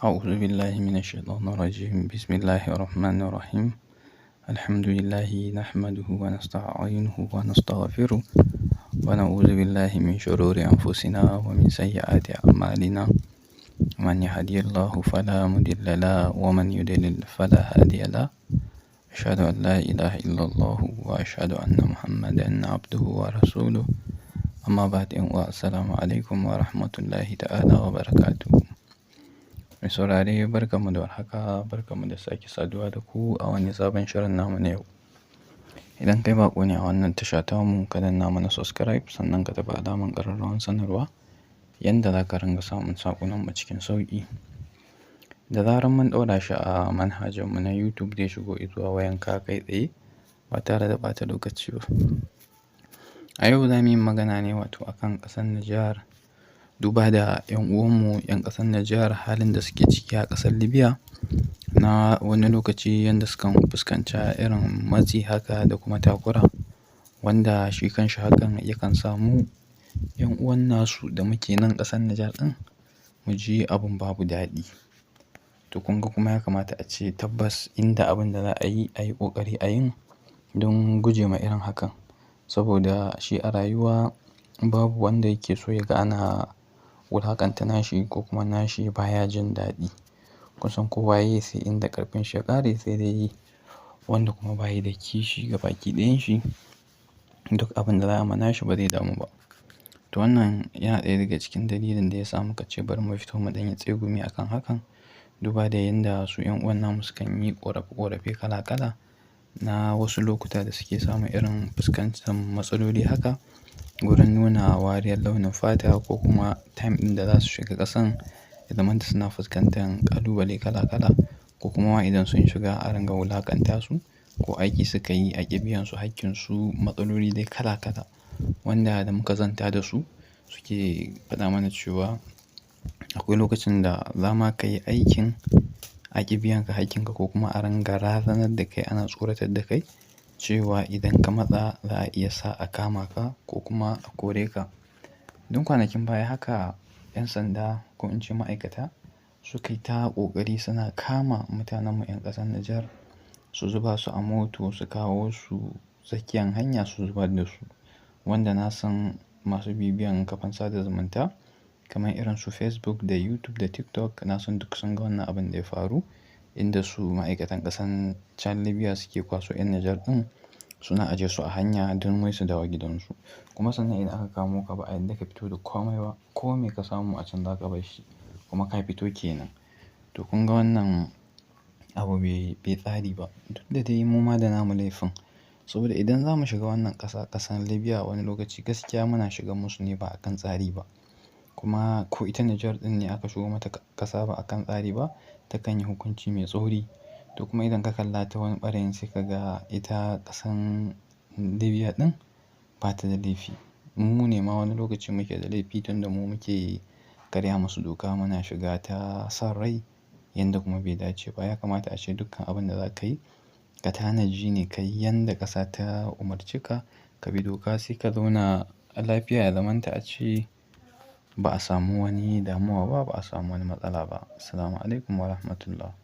أعوذ بالله من الشيطان الرجيم. بسم الله الرحمن الرحيم. الحمد لله نحمده ونستعينه ونستغفره ونعوذ بالله من شرور أنفسنا ومن سيئات أعمالنا. من يهدي الله فلا مضل له ومن يضلل فلا هادي له. أشهد أن لا إله إلا الله وأشهد أن محمدا عبده ورسوله. أما بعد، السلام عليكم ورحمة الله تعالى وبركاته. Mai saurare, barkanmu da warhaka, barkanmu da sake saduwa da ku a wani sabon shirin namu na yau. Idan kai baƙo ne a wannan tasha tamu, ka danna mana subscribe, sannan ka taɓa alamar ƙararrawar sanarwa yanda za ka ringa samun saƙonanmu cikin sauƙi. Da zarar mun ɗaura shi a manhajarmu na YouTube, zai shigo zuwa wayanka kai tsaye ba tare da ɓata lokaci ba. A yau za mu yi magana ne wato akan ƙasar Nijar, duba da 'yan uwanmu 'yan ƙasar Nijar, halin da suke ciki a ƙasar Libya na wani lokaci, yanda sukan fuskanci irin matsi haka da kuma takura, wanda shi kanshi hakan yakan sa mu 'yan uwan nasu da muke nan ƙasar Nijar ɗin mu ji abin babu daɗi. To kun ga kuma ya kamata a ce tabbas inda abin da za a yi, a yi ƙoƙari a yin don guje ma irin hakan. Saboda shi a rayuwa babu wanda yake so ya ga ana wulaƙanta nashi ko kuma nashi baya jin daɗi. Kusan kowa yayi sai inda ƙarfin shi ya ƙare, sai dai wanda kuma bayi da kishi gabaki ɗayan shi, duk abin da za a ma nashi ba zai damu ba. To wannan yana ɗaya daga cikin dalilin da ya sa muka ce bari mu fito mu ɗan yi tsegumi a kan hakan. Duba da yanda su 'yan uwan namu sukan yi ƙorafe-ƙorafe kala-kala na wasu lokuta da suke samun irin fuskantar matsaloli haka wurin nuna wariyar launin fata, ko kuma time ɗin da za su shiga ƙasan ya zamanta suna fuskantar ƙalubale kala-kala, ko kuma idan sun shiga a ringa wulaƙanta su, ko aiki suka yi a ƙi biyan su haƙƙinsu, matsaloli dai kala-kala, wanda da muka zanta da su suke faɗa mana cewa akwai lokacin da za ma ka yi aikin a ƙi biyan ka haƙƙinka, ko kuma a ringa razanar da kai, ana tsoratar da kai cewa idan ka matsa za a iya sa a kama ka ko kuma a kore ka. Don kwanakin baya haka 'yan sanda, ko in ce ma'aikata, suka yi ta ƙoƙari suna kama mutanenmu 'yan ƙasar Nijar, su zuba su a moto, su kawo su tsakiyan hanya su zubar da su. Wanda na san masu bibiyan kafan sada zumunta kamar irin su Facebook da YouTube da TikTok, na san duk sun ga wannan abin da ya faru, inda su ma'aikatan ƙasan can Libya suke kwaso 'yan Nijar ɗin suna ajiye su a hanya don wai su dawo gidansu. Kuma sannan idan aka kamo ka, ba a yarda ka fito da komai ba, ko me ka samu a can za ka bar shi, kuma ka fito kenan. To kun ga wannan abu bai tsari ba. Duk da dai mu ma da namu laifin. Saboda idan za mu shiga wannan ƙasa, ƙasar Libya, wani lokaci gaskiya muna shiga musu ne ba a kan tsari ba. Kuma ko ita Nijar ɗin ne aka shigo mata ƙasa ba a kan tsari ba, takan yi hukunci mai tsauri. To kuma idan ka kalla ta wani ɓarayin, sai ka ga ita ƙasan Libya ɗin ba ta da laifi. Mu ne ma wani lokaci muke da laifi, tunda mu muke karya musu doka, muna shiga ta son rai yanda kuma bai dace ba. Ya kamata ace dukkan abin da za ka yi, ka tanaji ne ka yi yanda ƙasa ta umarce ka, ka bi doka, sai ka zauna lafiya, ya zamanta ace ba a samu wani damuwa ba, ba a samu wani matsala ba. Assalamu alaikum wa rahmatullah.